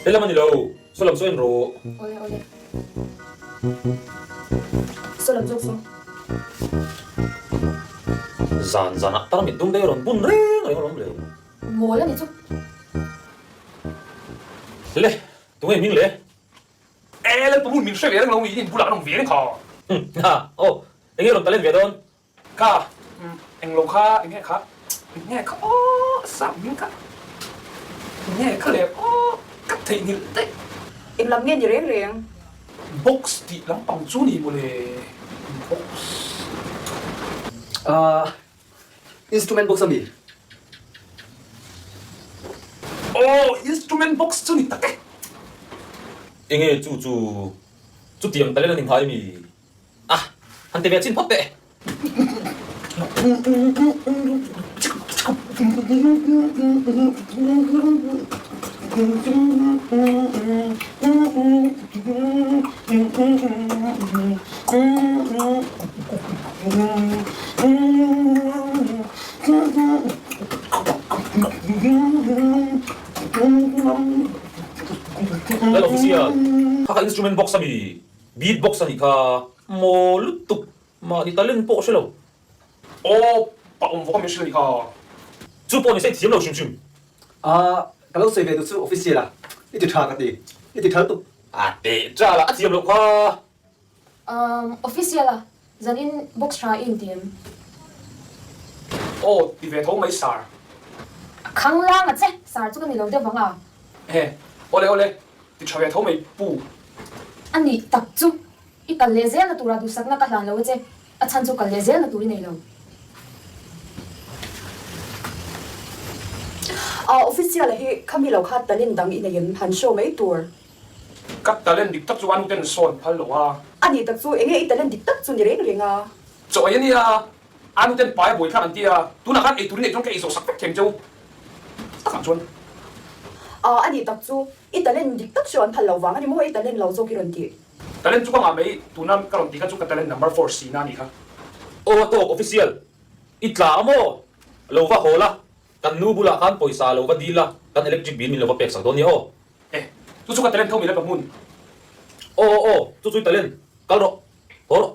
Helam a ni lo, saw lam saw en rawh. Awle awle. Saw lam zawk saw. Zan zanah tarmit dum dei rawn bun reng reng alawm le. Mawl a ni chu. Le, tunge hming le? E, Lalpa hmun min hre ve reng lo mi, in bulah an awm ve reng kha. Ha, aw, enge rawn talent ve dawn? Ka, englo kha, enge kha, enge kha aw, sap hming kha, enge kha le aw, ka theihnghilh daih. Eng lam nge ni reng reng? Box tih lampang chu ni mawle, box. Ahh, instrument box ami? Aw, instrument box chu ni tak e. Enge chu chu, chutiang talent a ni nghai mi? A, han ti ve chin phawt teh. Lal official, kha kha instrument box a mi? Beat box a nih kha maw lutuk mahni talent pawh hre lo. Aw pa awm vawk a min hrilh a nih kha. Chu pawh ni se i thiam lo hrim hrim. Ahh ka lo sawi ve duh chu official a i ti tha ka ti i ti tha lutuk. A teh chal a a thiam loh kha. Umm official a zanin box tha i inti em? Aw ti ve tho mai sir. A khang lang a che sir chu ka ni lo deuh vang a. Ehe awle awle Ti tha ve tho mai pu. A nih tak chu i kal leh zelna tura duhsakna ka hlan lo a che, a chhan chu kal leh zelna tur i nei lo. A official a hi khami lo kha talent dang i nei em han show mai tur. Ka talent dik tak chu a nuten sawn phal lo a. A nih tak chu enge i talent dik tak chu ni reng reng a. Chaw ei a nia, a nuten pai a buai thlak an ti a, tunah khan ei turin ei chuan ka ei zawh sak vek thei ang cheu takah chuan. A a nih tak chu I talent dik tak chu an phal lo vang a ni maw? I talent lo zawk i rawn tih. Talent chu ka ngah mai, tuna ka rawn tih kha chu ka talent number four si na a nih kha. Aw a tawk official, i tla a maw? Lo va haw la, kan nu bulah khan pawisa lo va dil a, kan electric bill min lo va pek sak dawn nia aw. E, chu chu ka talent tho mi la ka hmun. Aw aw aw, chu chu i talent, kal rawh, haw rawh.